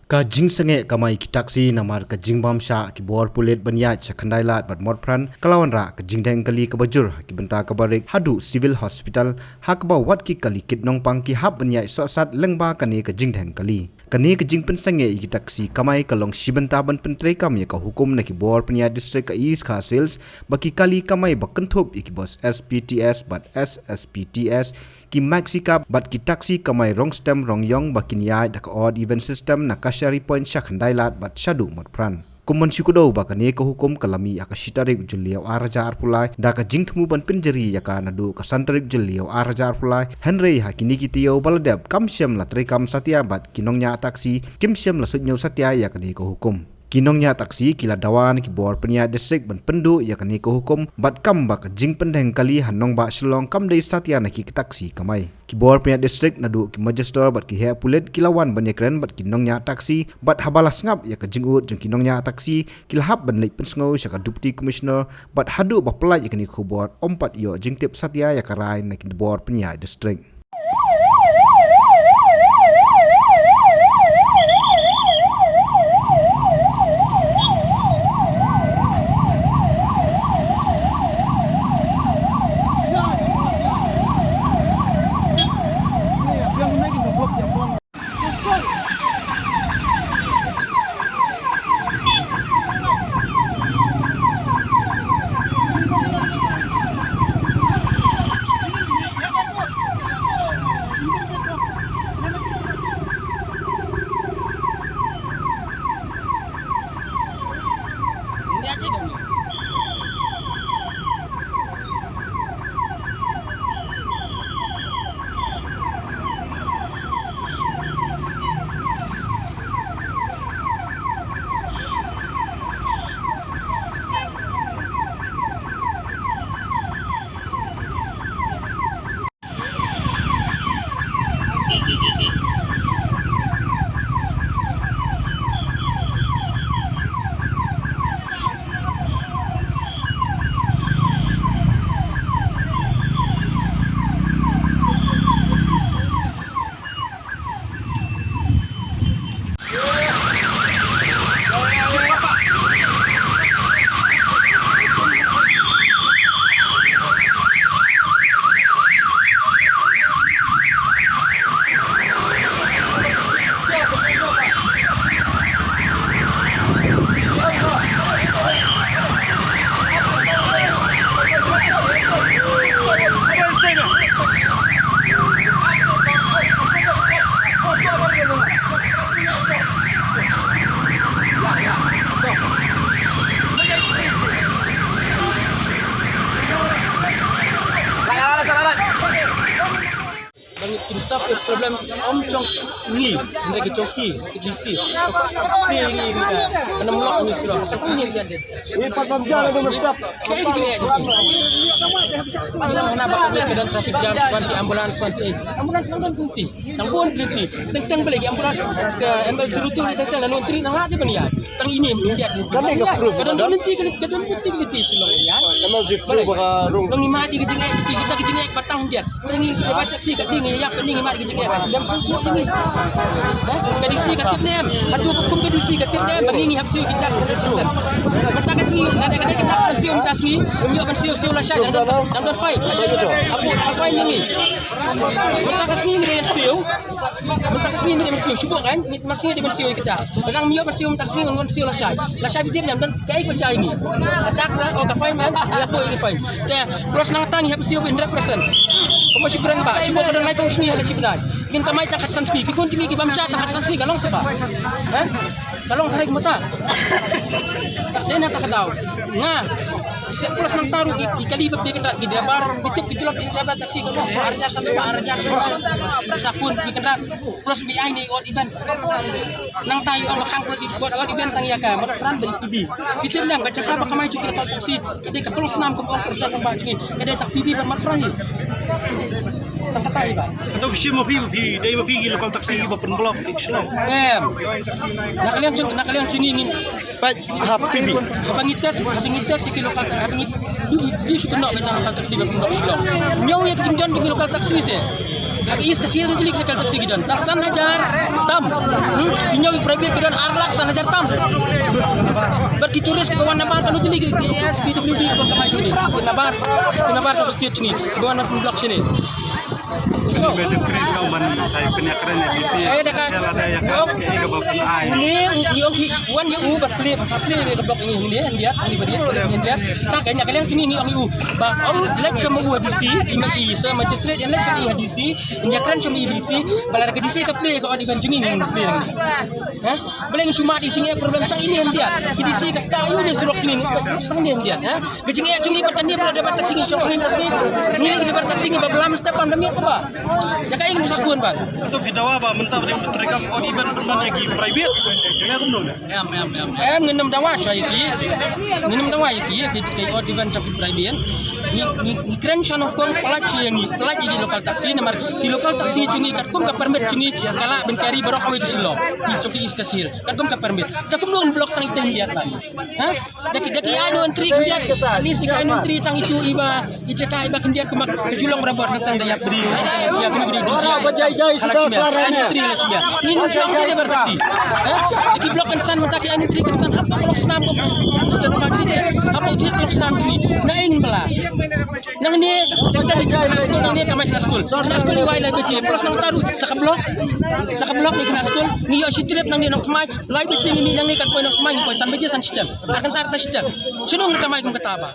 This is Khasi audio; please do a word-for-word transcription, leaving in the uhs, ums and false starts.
Ka jingsangeh kamai ki taxi namar ka jingbym shah ki bor pulit ban ïaid sha Khyndai Lad bad Motphran ka la wanrah ka jingdheng kali kaba jur ha ki bynta kaba rik haduh Civil Hospital, ha kaba wat ki kali kit nongpang ki hap ban ïaid sohsat lyngba kane ka jingdheng kali. Kane ka jingpynsangeh ïa ki taxi kamai ka long shi bynta ban pyntreikam ïa ka hukum na ki bor pynïaid district ka East Khasi Hills ba ki kali kamai ba kynthup ïa ki bus S P T S bad S S P T S, ki maxi cab bad ki taxi kamai rong stem rong ïong ba kin ïaid da ka odd even system na Kashari Point sha Khyndai Lad bad shaduh Motphran. Kum ban shu kdew ba kane ka hukum ka la mih ha ka shi tarik u Jylliew ar hajar arphew lai, da ka jingthmu ban pynjari ïa ka naduh ka san tarik u Jylliew ar hajar arphew lai, hynrei ha kine ki taïew ba la dep kam shym la treikam satia bad ki nongñiah taxi kim shym la suidñiew satia ïa kane ka hukum. Ki nongñiah taxi ki la dawa na ki bor pynïaid district ban pynduh ïa kane ka hukum bad kam ba ka jingpyndheng kali ha nongbah Shillong kam dei satia na ki taxi kamai. Ki bor pynïaid district naduh ki magistrate bad ki heh pulit ki la wan ban ïakren bad ki nongñiah taxi, bad haba la sngap ïa ka jingud jong ki nongñiah taxi ki la hap ban leit pynsngew sha ka Deputy Commissioner bad haduh ba pynlait ïa kane ka khubor ym pat ïoh jingtip satia ïa ka rai na ki bor pynïaid district. Bang insaf ïa problem ym jong ngi, hynrei ka jong ki, ka D C. Ka plie ngi, ngi ka, ka nam lok ngi shuh. Shu ngi ngi. Ngi pat bam ja la dum stop. Ka ei ki jingeh jong ki. Ngi nang hana ba ka don traffic jam, wan ki ambulance, wan ki ei. Ambulance nang don ki. Tang bun ki. Teng teng beli ki ambulance. Ka ambulance juru tu teng teng nang tri nang lati ban ïa. Tang ini mung ïa. Kami ka proof. Ka don lenti ka don lenti ka lenti Shillong ïa. Ambulance juru ba ka rung. Nang ima di ka jingeh, kita ka jingeh ba tang ïa. Ngi ba taxi ka ding ïa ka ding ma ka jingeh. Dam shu chu ni. Eh, ka D C ka tip ne em. Hatu ka kum ka D C ka tip ne em. Ba ngi ngi hap siew ki tax hundred percent. Mynta ka sngi lada ka dei ka tax ban siew mynta sngi. Ngim ïoh ban siew siew lashai dang don dang don fine. Hapoh ka fine ngi. Mynta ka sngi ngi siew. Mynta ka sngi ngi siew shu bok kan. Ngi ma sngi dei ban siew ki tax. Lada ngim ïoh ban siew mynta ka sngi ngi siew lashai. Lashai bi dei dam don. Ka ei ka jai ni. Ka tax o ka fine man, ïa poi ka fine. Te plus nangta ngi hap siew bi hundred percent. Kumba shu kren ba, shu ba ka don lai phew sngi ha ka shi bnai. Kin kamai tang khatsan sngi, ki khun jong ngi ki bam ja tang khatsan sngi ka long seh ba. Ha? Ka long tharai kumta. Dei na ta ka daw. Nga. Seh plus nangta ruh ki, ki kali ba ki kynrad ki driver, ki tip ki jlop ki driver taxi ka long. Ar hajar san spah, ar hajar san spah. Sa khun ki kynrad. Plus bi ai ni odd even. Nangta ïa ong ba khang khlem dei odd even tang ïa ka Motphran bad P B. Phi tip ne em ka jaka ba kamai jong ki local taxi ka dei ka klong snam kum ong president ba jong ngi ka dei tang P B bad Motphran hi. Tang kata hi ba. Kato phi shim ma phi, phi dei ma phi ki local taxi ba pynblock ïa ka Shillong. Em. Na ka liang jong, na ka liang jong ngi ngin Peit, ha P B. Haba ngi test, haba ngi test ïa ki local, haba ngi du, du shu kynnoh beit tang local taxi ba pynblock Shillong. Ñiew ïa ki jingdon jong ki local taxi seh. Ka East Khasi Hills ngi tylli ki local taxi ki don tang san hajar tam. Hmm? Ki ñiew ki private ki don ar lak san hajar tam. Bad ki tourist kiba wan nabar ka ngi tylli ki S P W D kiba kamai shane. Ki nabar, ki nabar ka state ngi kiba wan na block shane. So, Magistrate ka man sai pynïakren ïa D C. Eh, da ka. Ïa lada ïa ka, ong, ka, ka ba pyn-ai. Une u, i ong ki wan ïa u ba plie, ba plie ïa ka block ini, ini, India, ini ba dia, India. Ta ka nya ka liang sini ni ong i u. Ba ong leit sha ma u ha D C, i ma i sa magistrate ïa leit sha i ha D C, ïa kren sha ma i D C, ba lada ka D C ka plie ka odd even jingim ni plie ni. Ha? Ba leng shu mad i jingeh problem tang ini India. Ki D C ka ta ïa u ni surok jingim ni, tang ini India, ha? Ka jingeh jong ngi ba tang ni ba da ba taxi ngi shong sngi ba sngi. Ngi ngi da ba taxi ngi ba blam step ban da miet ba. Ïa ka ing ba sa khun ban. To phi dawa ba mynta ba ding treikam odd even pynban ïa ki private. Ïa kumno ne? Em, em, em, em. Em, ngin ym dawa sha ïa ki. Ngin ym dawa ïa ki, ïa ki, ki odd even jong ki private. Ngi, ngi, ngi kren sha nongkong pynlait sha ïa ngi, pynlait ïa ki local taxi namar ki local taxi jong ngi katkum ka permit jong ngi ka lah ban carry baroh kawei ka Shillong. Ki jong ki East Khasi Hills. Katkum ka permit. Katkum nong block tang ita India ban. Ha? Da ki, da ki ai no entry khyndiat. At least da ki ai no entry tang itu iba, i jaka iba khyndiat kumba ka ju long barabor tang da ïap bri. Jia kini kini jia. Ba jai jai sudah selera ni. Entry la sia. Ni ni jong ki da bar taxi. Ha? Da ki block kan san mynta ki ai no entry kan san hap ka long snam ko. Sudah rumah diri. Hap u thied ka long snam diri. Na ing bala. Nangne da ka dei ka khynnah skul, nangne ka mai khynnah skul. Khynnah skul i wai lai baje. Plus nangta ruh sa ka block. Sa ka block ni khynnah skul. Ngi ïoh shi trip nangne nongthymmai. Lai baje ngi mih nangne kat poi nongthymmai ngi poi san baje san shitom. Ar kynta ar ta shitom. Shano ngi kamai kum kata ba.